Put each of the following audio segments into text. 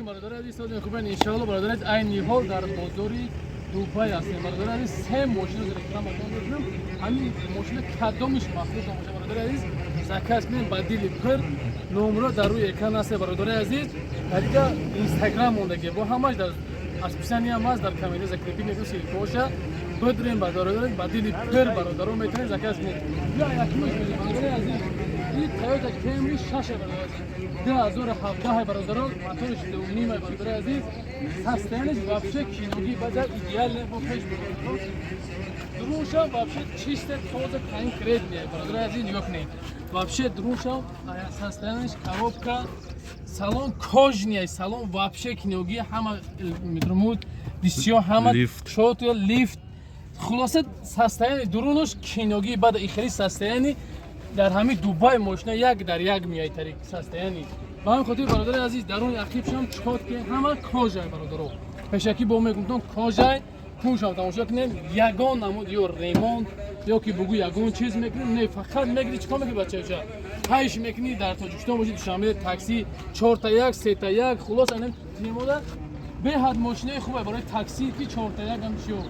Бародари азиз, сози хубен, иншоалло. Бародари азиз, айни ҳол дар бозори Дубай ҳастем. Бародари азиз, се мошина дар реклама мекунам. Ҳамин мошина кадомиш махсус боша, бародари азиз, заказ кунем ба дили пир. Номро дар рӯи экран ҳаст, бародари азиз. Дар дига Инстаграм мондаги, бо ҳамаш дар описание ҳам ҳаст, дар комментарий закрепить мекунем ссылка ша. Бидурем, бародари, ба дили пир, бародаро, метавонед заказ кунед. Я якмиш, бародари азиз, ин Toyota Camry 6, бародари азиз, 2017, бародаро, моториш 2.5, бародари азиз. Состояние ш вообще киноги бада, идеально. Бо пеш дурушам вообще чисто, тоза, конкретный, бародари азиз, нигоҳ кунед. Вообще дурушам состояние ш, коробка, салон кожаный, салон вообще киноги, ҳама муд бисёр, ҳама чётко, лифт. Хулоса, состояние дурунаш киноги бада. Ихели состояние дар ҳамин Дубай мошина як дар як меяй тарик состояние. Ба ҳамин хотир, бародари азиз, даруни ақибшам чёткий, ҳама кожа й, бародаро. Пешакӣ бо мегумтон, кожа й пӯшам. Тамошо кунем, ягон намуд ё ремонт ё ки бугӯ ягон чиз мекунем, не, фақат мегири, чикор мекунӣ, бачаҷа, пайш мекунӣ. Дар Тоҷикистон боши, Душанбе, такси чорта як, сета як. Хулоса, инам темода беҳад мошинаи хубе барои такси, ки чорта як ҳам чиё.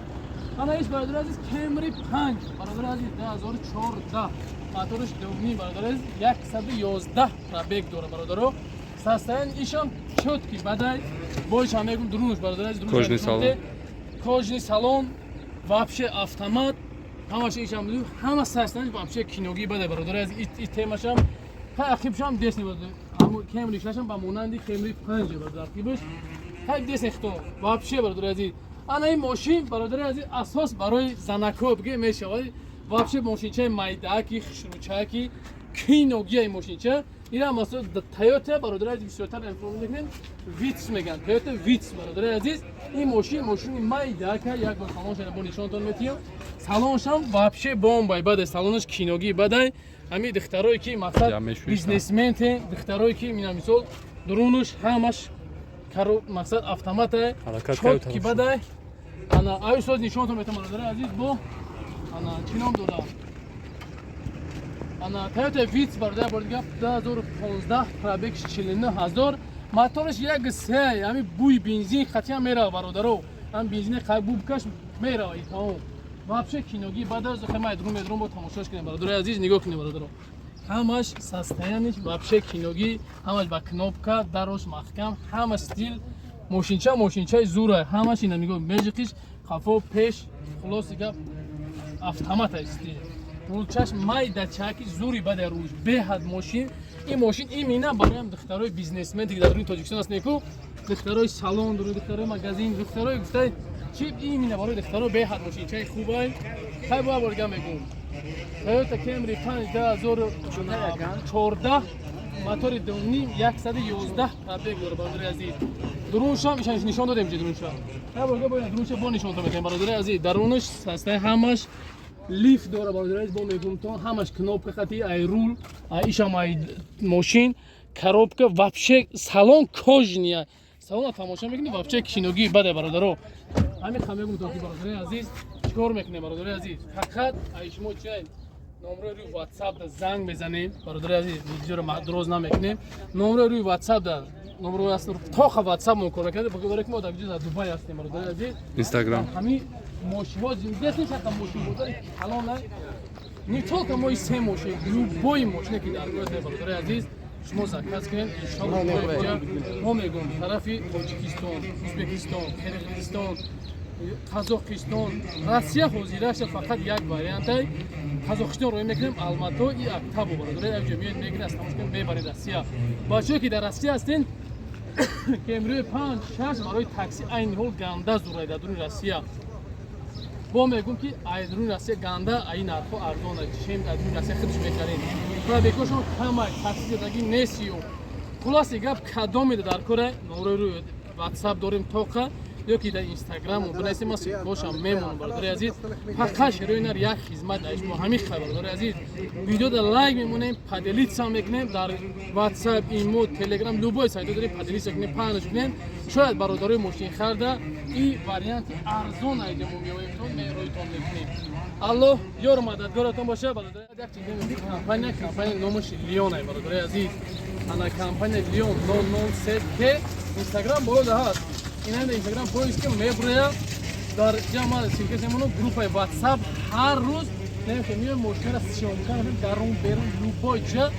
Ана иш, бародари азиз, Кемри 5, бародари азиз, 2014, моториш 2.5, бародари азиз, 111 пробег дора, бародаро. Состояние ишам чёткий бадай. Боишам мегум, дурунуш, бародари азиз. Кожаный салон. Кожаный салон, вообще автомат, ҳамаш ишам, ҳама состояние вообще киноги бадай, бародари азиз. И темашам ха ақибшам десни, Кемри шашам ба монанди Кемри 5, бародар, ақибаш хай десни хто вообще, бародари азиз. Ана ин мошин, бародари азиз, асос барои занако биге мешавад. Вообще мошинчаи майдааки, хушрӯчаки, киногияи мошинча. Ира масалан Тойота, бародари азиз, бисёртар информ мекунем, Витс меган, Тойота Витс, бародари азиз. Ин мошин мошини майдака. Як бор салонша бо нишонтон метиҳам. Салоншам вообще бомбай бадай, салонаш киногӣ бадай. Ҳамин духтарое ки мақсад бизнесменте, духтарое ки мина мисол, дурунуш ҳамаш мақсад автомата, чёткий бадай. Ана аю соз нишонтон метиҳам, бародари азиз. Бо ана чӣ ном дорам? Ана Toyota Vitz, бародар, бор дига, 2015, пробег 49 ҳазор, мотораш 1.3. Ҳами бӯи бензин хатиам мерава, бародаро, ҳам бензини бубкаш мерава, тамом. Вообще киногӣ баъд аз хема друм медрум бо тамошош кунем, бародари азиз. Нигоҳ кунем, бародаро, ҳамаш состояние ш вообще киногӣ, ҳамаш ба кнопка, дарош маҳкам, ҳама стил. Мошинча мошинчаи зура, ҳамаш ина нигоҳ, межиқиш, қафо, пеш. Хулоси гап, автомат стил, рулчаш майдачаки, зури баде рӯз, беҳад мошин. Ин мошин имина бароям духтарои бизнесменте, ки дар рӯи Тоҷикистон аст, неку духтарои салон, духтарои магазин, духтарои гуфтаи чи, имина барои духтаро беҳад мошинчаи хубай. Хай, бо бор дига мегӯм: Toyota Camry 5, 2014, мотори 2.5, 111 пробег дора, бародари азиз. Дуруншам ишан нишон додем, чи дуруншам. Хай, бор дига бояд дурунша бо нишон метем, бародари азиз. Дарунаш састаи ҳамаш лифт дора, бародари азиз, бо мегумтон, ҳамаш кнопка хати, ай рул, ай ишам, ай мошин, коробка. Вообще салон кожаный, салона тамошо мекунӣ, вообще киногӣ баде, бародаро. Ҳамин ха мегумтон, ки, бародари азиз, чикор мекунем, бародари азиз? Фақат ай шумо чиай номрои рӯи WhatsApp да занг мезанем, бародари азиз. Видеоро дроз намекунем. Номрои рӯи WhatsApp да номро аст, тоха WhatsApp мо кор мекунем, барои ки мо дар дар Дубай ҳастем, бародари азиз. Инстаграм. Ҳамин мошинҳо зиндест нест, ҳатто мошин бозари калона. Не только мои се мошин, любой мошине ки дар гӯяд, бародари азиз, шумо заказ кунед, иншалло. Мо мегӯем, тарафи Тоҷикистон, Ӯзбекистон, Қирғизистон, Қазоқистон, Россия. Ҳозираша фақат як вариантай Қазоқистон роҳӣ мекунем, Алмато и Актабу, бародари. Як ҷо меоед, мегиред, аз тамош кунед, мебаред Россия. Бачаҳое ки дар Россия ҳастен, Кемриои панҷ, шаш барои такси айни ҳол ганда зурай дар дуруни Россия. Бо мегӯм, ки ай дуруни Россия ганда аи нархҳо арзон, чем дар дуруни Россия худш мехарем. Пробег ошон камай, такси задагӣ нестию. Хулоси гап, кадомеда дар кора, номрои рӯи WhatsApp дорем тоқа ё ки дар Инстаграму бинависем, ман ссылка шам мемонам, бародари азиз. Фақат шерои нар як хизмат дар шумо ҳамин хай, бародари азиз: видеода лайк мемонем, поделиться мекунем дар WhatsApp, Имо, Телеграм, любой сайто дорем, поделиться кунем, паҳнаш кунем. Шояд бародарои мошинхарда и варианти арзон айҷа мо меоемтон, мероитон мекунем. Аллоҳ ёру мададгоратон боша, бародари. Як чиз, компания номаш Леон ай, бародари азиз. Ана компания Леон 003 К. Инстаграм боло да ҳаст. Ина Инстаграм поиск ки меброя. Дар ҷама ссылка мемонам, группаи WhatsApp. Ҳар рӯз нем ки миём, мошинара съёмка мекунем, дарун, берун, любой ҷа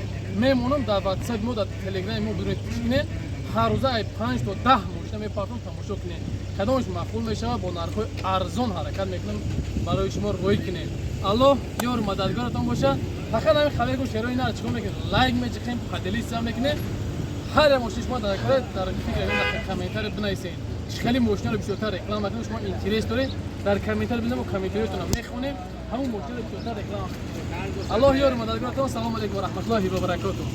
мемонам. Дар WhatsApp мо, дар Телеграми мо бидунед, кунед. Ҳар рӯза ай 5 то 10 мошина мепартом, тамошо кунед, кадомаш маъқул мешавад. Бо нархҳои арзон ҳаракат мекунем барои шумо роӣ кунем. Аллоҳ ёру мададгоратон бошад. Фақат ҳамин хабаргу шерои нар чикор мекунем? Лайк меҷиқем, поделиться мекунем. Ҳар як мошини шумо дар кора, дар фикр, комментарий бинависед, хеле мошинаро бисёртар реклама кунем. Шумо интерес доред, дар комментарий бинем, комментариятонро мехонем, ҳамон мошинаро бисёртар реклама мекунем. Аллоҳ ёру мададгоратон. Салому алейкум ва раҳматуллоҳи ва баракотуҳ.